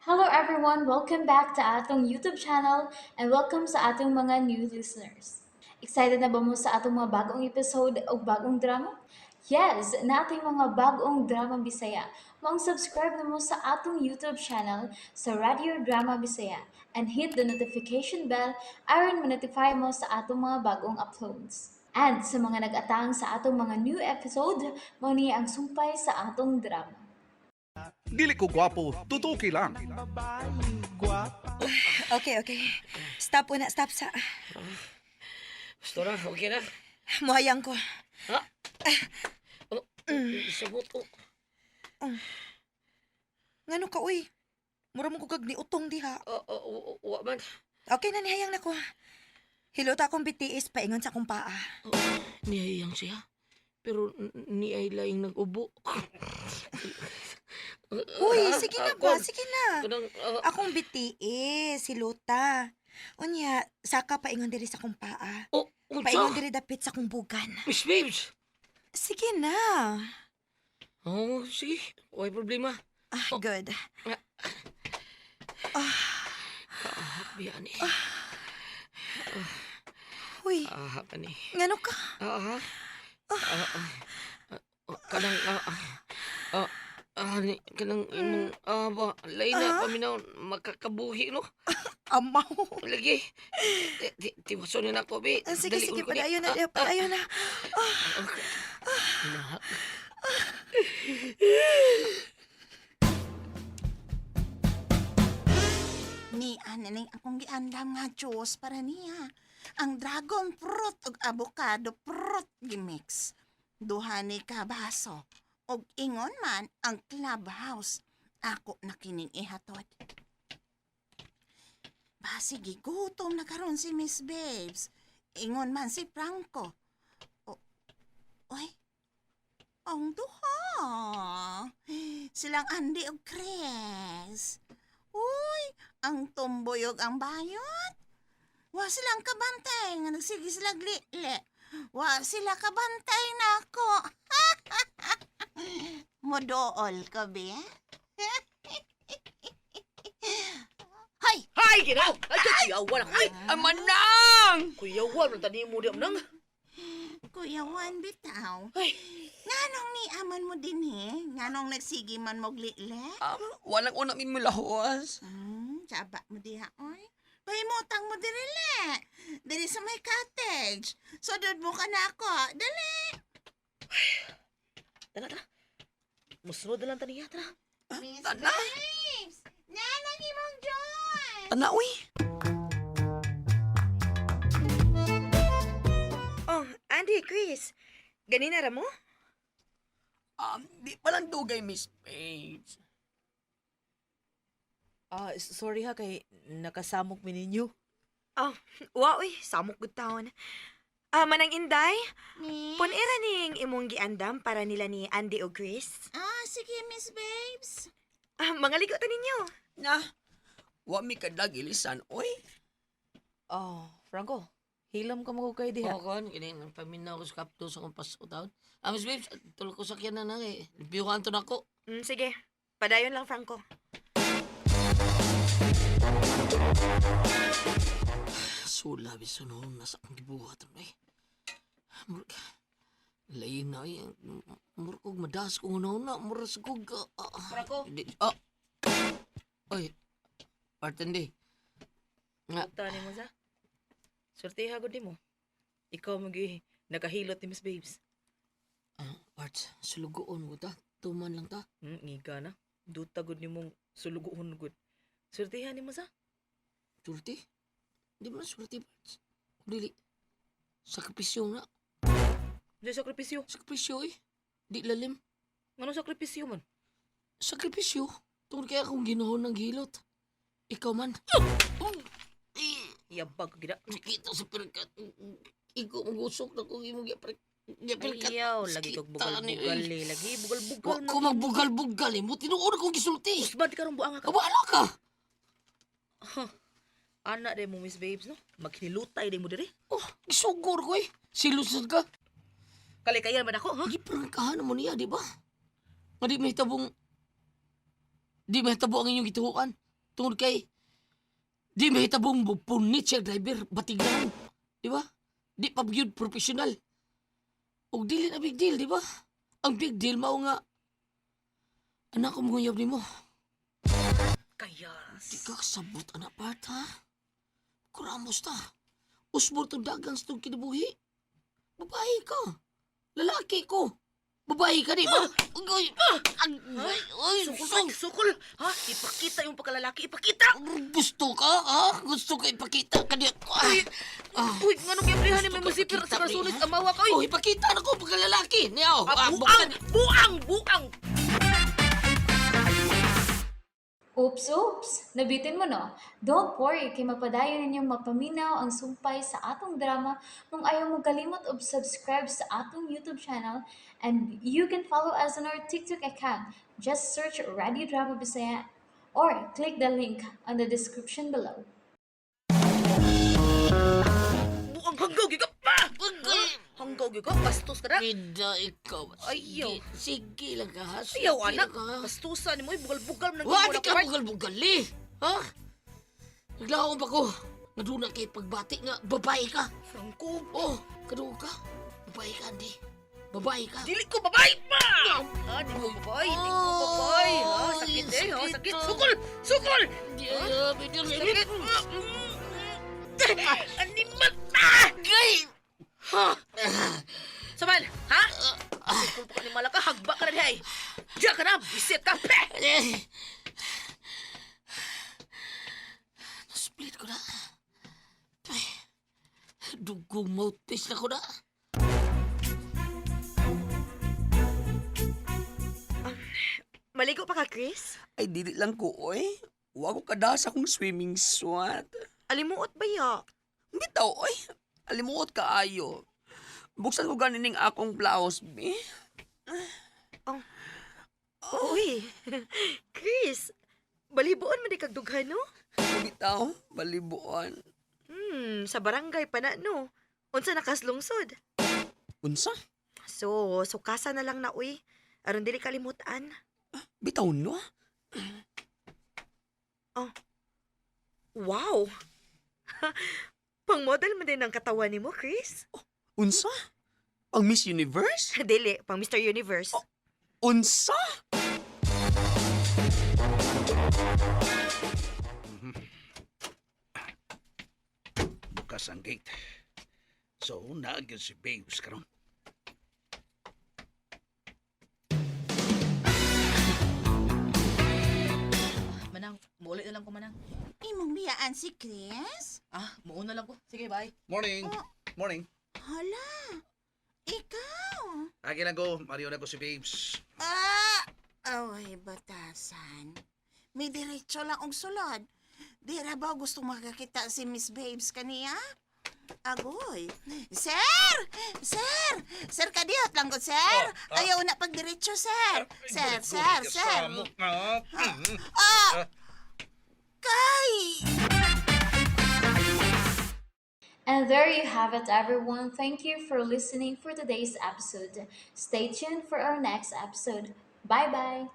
Hello everyone! Welcome back to atong YouTube channel and welcome sa atong mga new listeners. Excited na ba mo sa atong mga bagong episode o bagong drama? Yes! Nating mga bagong drama Bisaya. Maong subscribe na mo sa atong YouTube channel sa Radio Drama Bisaya and hit the notification bell aron ma-notify mo sa atong mga bagong uploads. And sa mga nag-atang sa atong mga new episode, mao ni ang sumpay sa atong drama. Dili ko gwapo, tutuki lang. Okay, okay. Stop una, stop sa. Gusto na, okay na. Muhayang ko. Ha? Oh, sabot ko. Ngano ka, uy? Mura mo kag niutong diha. Oh, oh, wa man. Okay na, nihayang na ko. Hilot akong BTS paingon sa akong paa. Oh, nihayang siya. Pero ni ay laing nag-ubo. Uy, sige na ba? Sige na. Kanang, Akong BTS, hilota. Unya, saka paingon diri sa akong paa. Oh, unsa? Paingon diri dapit sa akong bugan. Miss Babes! Sige na. Oh, sige. Way problema. Ah, good. Kahak biya ni. Uy, Ahak ani. ngano ka? Ah, ah. Ah, ah. Ah, kanang, ah, ah, ni, kanang imong, ba, lain na, paminaw, makakabuhi, no? Amaw. Lagi. Tiwason na ako, be. Ah, sige, Dali, sige, ko ni. padayon na, Ah, padayon na. Okay. Nahak. Ni ning akong giandam nga juice para niya. Ang dragon fruit ug avocado fruit gimix. Duha ni ka baso. Ug ingon man ang clubhouse. Ako na kining ihatod. Basi gigutom na karon si Miss Babes. Ingon man si Franco. O, oy, ang duha. Silang Andy ug Chris. Uy, ang tumboyog ang bayot. Wa silang kabantay nga nagsige sila glile. Wa sila kabantay nako. Modool ka be? Hay! Hay, ginaw! Ay, kuyawan ako! Ay, Amanang! Kuyawan, ang tanim mo di nang. Kuya Juan bitaw. Ay. Nganong ni aman mo din he? Nganong nagsige man mo glile? Walang una min mulawas. Tsaba mo diha, oy. Pahimutang mo diri le. Diri sa may cottage. Sudod mo ka na ako. Dali. Tara, tara. Musunod na lang taniya, tara. Miss Tana. Babes! Nanang imong John! Tana, uy. Oh, Andy, Chris. Ganina ra mo? Di pa lang dugay, Miss Babes. Ah, sorry ha kay nakasamok mi ninyo. Oh, wa uy, samok gud taon. Ah, Manang Inday, Miss? punira ning imong giandam para nila ni Andy o Chris. Ah, sige, Miss Babes. Ah, mga ligo ta ninyo. Na, wa mi kadlag ilisan, uy. Oh, Franco, hilam ka mo kay diha. Oo, kon. Kini, ang paminaw ko sa kapto sa kong paso taon. Ah, Miss Babes, tulog ko sakyan na nang eh. Limpyo ka na ako. Sige, padayon lang, Franco. Sula, biso noon, nasa akong gibuhat ron eh. Murag, lain na eh. Murag kog madas kong una-una. Murag sa kog... Franco? Ah. Oy, Bartende. Nga, Tani mo sa. Swerte ha gud nimo. Ikaw magi nakahilot ni Miss Babes. Parts, sulugoon ko ta. Tuman lang ta. Ngiga na. Duta gud nimong sulugoon gud. Swerte ha nimo sa. Surti? Di mo na surti, Parts. Dili. Sakripisyo na. Di sakripisyo. Sakripisyo eh. Di lalim. Ngano sakripisyo man? Sakripisyo? Tungkol kaya akong ginuhon ng hilot. Ikaw man. Yabag ka gida. Kita sa perkat. Ikaw ang gusok na kung imong gipirkat. Ayaw, lagi kog bugal-bugal eh. Lagi bugal-bugal. Wa ko magbugal-bugal eh. Mo tinuod kong gisulti. Usbad karon buang ka. Wala ka. Ana day mo Miss Babes no. Maghinilutay day mo diri. Oh, gisugor ko eh. Silusod ka. Kalikayan man ako, ha? Gipirkahan mo niya, di ba? Nga di mahitabong... Di mahitabo ang inyong gituhuan. Tungod kay di mahitabong punit siya driver batignan, di ba? Di pa gyud professional. Og dili na big deal, di ba? Ang big deal mao nga anak ko manguyab nimo. Kayas. Di ka kasabot anak part ha? Kuramos ta. Usbor to dagang sa itong kinabuhi. Babae ka. Lalaki ko. Babae ka, di ba? Agoy! Agoy! Oy, Sukol, sukol! sukol. Ha? Ipakita yung pagkalalaki, ipakita. Gusto ka, ha? Gusto ka ipakita ka niya. Ay, ah. Uy, nganong giamlihan ni Gusto may ka musipir ipakita sa rasulis ni, ha? amawa ka, uy. Oh, ipakita na ko pagkalalaki. Niyaw. Ah, Ah, buang, buksan. buang, buang. Oops, oops! Nabitin mo no? Don't worry, kay mapadayon ninyong mapaminaw ang sumpay sa atong drama kung ayaw mo kalimot og subscribe sa atong YouTube channel and you can follow us on our TikTok account. Just search Radio Drama Bisaya or click the link on the description below. Buang hanggaw gyud ka pa. Agoy! Hanggaw gyud ka, bastos ka na. Ida, ikaw. Sige, Ayaw. sige lang ka, ha? Sige Ayaw anak, lang ka, ha? bastusan nimo, bugal-bugal man Wa di ang ka bugal-bugal eh. Ha? Naglaom pa ko. Nga doon na kay pagbati nga babae ka. Franco, Oh, kadugo ka. Babae ka, hindi. Babae ka. dili ko babae pa. Ah, di ko babae, di ko babae. Ha, sakit eh, ha, sakit. Sukol, sukol. Di, ah, medyo Sakit. Animal pa. Gay! Ha? Samal, ha? Sukol pa ka ni Malaka, hagba ka na dihay. Diya ka na, bisit ka, pe! Eh. Nasplit ko na. Ay, dugong mouthpiece na ko na. Maligo pa ka, Chris? Ay, dili lang ko, oy. Wa ko kadasa kong swimming suit. Alimuot ba ya? Bitaw, oy. Alimuot kaayo. Buksan ko ganining akong blouse, be. Uy, Chris, balibuon man di kag dughan, no? Bitaw, balibuan. Sa barangay pa na, no? Unsa nakaslungsod? Unsa? So, sukasa na lang na, uy. Aron dili kalimutan. Bitaw no? Wow! Pang-model man din ang katawan nimo, Chris. Unsa? Ang Miss Universe? Dili, pang Mr. Universe. Unsa? Bukas ang gate. So, naagyon si Babes karon. Manang, muuli na lang ko, Manang. Imong biyaan si Chris? Ah, muuna lang ko. Sige, bye. Morning. Morning. Hala, ikaw. Agi lang ko, Mario na ko si Babes. Ah, away batasan. May diretso lang og sulod. Di ra ba gusto makakita si Miss Babes kaniya? Agoy. Sir! Sir! Sir, kadiyot lang ko, sir. Oh, ah. Ayaw na pagdiretso, sir. Sir, sir, sir. Ah, Ah! Kay! And there you have it, everyone. Thank you for listening for today's episode. Stay tuned for our next episode. Bye bye.